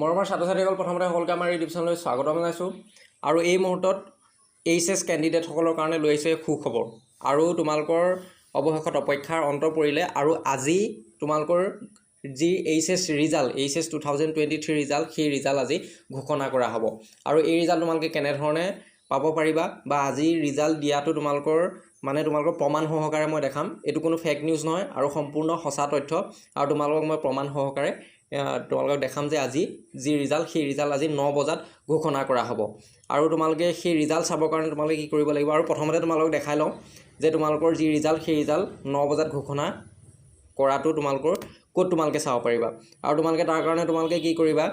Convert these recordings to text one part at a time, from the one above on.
মৰমৰ ছাত্ৰ ছাত্ৰীসকল, প্ৰথমতে সকলোকে আমাৰ ইউটিউব চেনেললৈ স্বাগতম জনাইছোঁ। আৰু এই মুহূৰ্তত এইচ এছ কেণ্ডিডেটসকলৰ কাৰণে লৈ আহিছে সুখবৰ। আৰু তোমালোকৰ অৱশেষত অপেক্ষাৰ অন্ত পৰিলে আৰু আজি তোমালোকৰ যি HS result, HS 2023 result, সেই ৰিজাল্ট আজি ঘোষণা কৰা হ'ব। আৰু এই ৰিজাল্ট তোমালোকে কেনেধৰণে পাব পাৰিবা বা আজি ৰিজাল্ট দিয়াটো তোমালোকৰ মানে তোমালোকৰ প্ৰমাণ সহকাৰে মই দেখাম। এইটো কোনো ফেক নিউজ নহয় আৰু সম্পূৰ্ণ সঁচা তথ্য। আৰু তোমালোকক মই প্ৰমাণ সহকাৰে তোমালোকক দেখাম যে আজি যি ৰিজাল্ট, সেই ৰিজাল্ট আজি 9 বজাত ঘোষণা কৰা হ'ব। আৰু তোমালোকে সেই ৰিজাল্ট চাবৰ কাৰণে তোমালোকে কি কৰিব লাগিব? আৰু প্ৰথমতে তোমালোকক দেখাই লওঁ যে তোমালোকৰ যি ৰিজাল্ট, সেই ৰিজাল্ট 9 বজাত ঘোষণা কৰাটো তোমালোকৰ ক'ত তোমালোকে চাব পাৰিবা। আৰু তোমালোকে তাৰ কাৰণে তোমালোকে কি কৰিবা?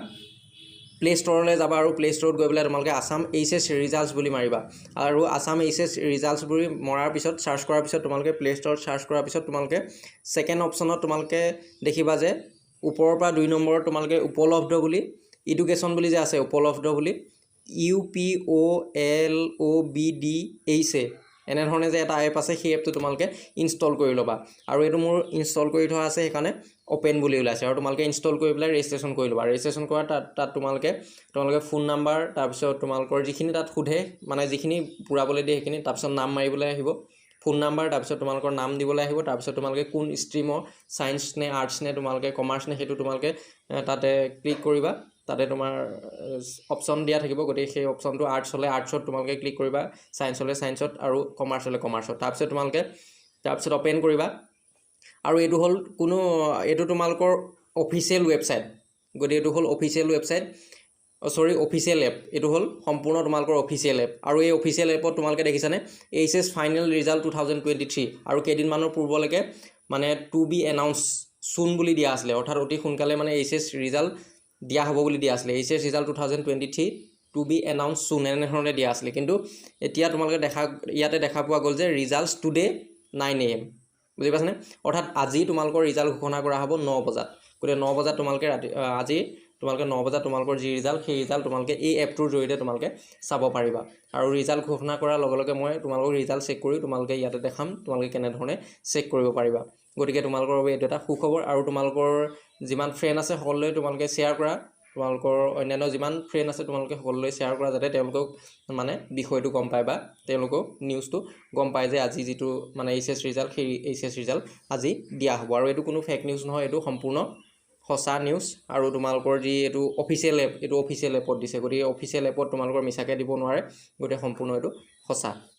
প্লে' ষ্ট'ৰলৈ যাবা আৰু প্লে' ষ্ট'ৰত গৈ পেলাই তোমালোকে আছাম এইচ এছ ৰিজাল্টছ বুলি মাৰিবা। আৰু আছাম এইচ এছ ৰিজাল্টছ বুলি মৰাৰ পিছত, চাৰ্চ কৰাৰ পিছত, তোমালোকে প্লে' ষ্ট'ৰত চাৰ্চ কৰাৰ পিছত তোমালোকে ছেকেণ্ড অপশ্যনত তোমালোকে দেখিবা যে ওপৰৰ পৰা 2 নম্বৰত তোমালোকে উপলব্ধ বুলি, এডুকেশ্যন বুলি যে আছে, উপলব্ধ বুলি, UPOLOBDH A এনেধৰণে যে এটা এপ আছে, সেই এপটো তোমালোকে ইনষ্টল কৰি ল'বা। আৰু এইটো মোৰ ইনষ্টল কৰি থোৱা আছে, সেইকাৰণে অ'পেন বুলি ওলাইছে। আৰু তোমালোকে ইনষ্টল কৰি পেলাই ৰেজিষ্ট্ৰেশ্যন কৰি ল'বা। ৰেজিষ্ট্ৰেশ্যন কৰা তাত তাত তোমালোকে তোমালোকে ফোন নাম্বাৰ, তাৰপিছত তোমালোকৰ যিখিনি তাত সোধে, মানে যিখিনি পূৰাবলৈ দিয়ে সেইখিনি, তাৰপিছত নাম মাৰিবলৈ আহিব, ফোন নাম্বাৰ, তাৰপিছত তোমালোকৰ নাম দিবলৈ আহিব। তাৰপিছত তোমালোকে কোন ষ্ট্ৰীমৰ, ছায়েন্স নে আৰ্টছ নে তোমালোকে কমাৰ্চ নে, সেইটো তোমালোকে তাতে ক্লিক কৰিবা। তাতে তোমাৰ অপশ্যন দিয়া থাকিব। গতিকে সেই অপশ্যনটো আৰ্টছ হ'লে আৰ্টছত তোমালোকে ক্লিক কৰিবা, ছায়েন্স হ'লে ছায়েন্সত আৰু কমাৰ্চ হ'লে কমাৰ্চত। তাৰপিছত তোমালোকে তাৰপিছত অ'পেন কৰিবা। আৰু এইটো হ'ল কোনো এইটো তোমালোকৰ অফিচিয়েল ৱেবছাইট। গতিকে এইটো হ'ল অফিচিয়েল ৱেবছাইট, চৰি, অফিচিয়েল এপ। এইটো হ'ল সম্পূৰ্ণ তোমালোকৰ অফিচিয়েল এপ। আৰু এই অফিচিয়েল এপত তোমালোকে দেখিছানে, HS final result 2023। আৰু কেইদিনমানৰ পূৰ্বলৈকে মানে টু বি এনাউন্স চুন বুলি দিয়া আছিলে, অৰ্থাৎ অতি সোনকালে মানে এইচ এছ ৰিজাল্ট দিয়া হ'ব বুলি দিয়া আছিলে। HS result 2023 to be announce soon, এনেধৰণে দিয়া আছিলে। কিন্তু এতিয়া তোমালোকে ইয়াতে দেখা পোৱা গ'ল যে ৰিজাল্টছ টুডে 9 AM। বুজি পাইছেনে? অৰ্থাৎ আজি তোমালোকৰ ৰিজাল্ট ঘোষণা কৰা হ'ব 9 বজাত। গতিকে 9 বজাত তোমালোকে ৰাতি, আজি তোমালোকে 9 বজাত তোমালোকৰ যি ৰিজাল্ট, সেই ৰিজাল্ট তোমালোকে এই এপটোৰ জৰিয়তে তোমালোকে চাব পাৰিবা। আৰু ৰিজাল্ট ঘোষণা কৰাৰ লগে লগে মই তোমালোকক ৰিজাল্ট চেক কৰি তোমালোকে ইয়াতে দেখাম, তোমালোকে কেনেধৰণে চেক কৰিব পাৰিবা। গতিকে তোমালোকৰ বাবে এইটো এটা সুখবৰ। আৰু তোমালোকৰ যিমান ফ্ৰেণ্ড আছে সকলোলৈ তোমালোকে শ্বেয়াৰ কৰা। তোমালোকৰ অন্যান্য যিমান ফ্ৰেণ্ড আছে, তোমালোকে সকলোলৈ শ্বেয়াৰ কৰা, যাতে তেওঁলোকেও মানে বিষয়টো গম পায় বা তেওঁলোকেও নিউজটো গম পায় যে আজি যিটো মানে এইচ এছ ৰিজাল্ট, সেই এইচ এছ ৰিজাল্ট আজি দিয়া হ'ব। আৰু এইটো কোনো ফেক নিউজ নহয়, এইটো সম্পূৰ্ণ সঁচা নিউজ। আৰু তোমালোকৰ যি এইটো অফিচিয়েল এপ, এইটো অফিচিয়েল এপত দিছে। গতিকে অফিচিয়েল এপত তোমালোকৰ মিছাকৈ দিব নোৱাৰে। গতিকে সম্পূৰ্ণ এইটো সঁচা।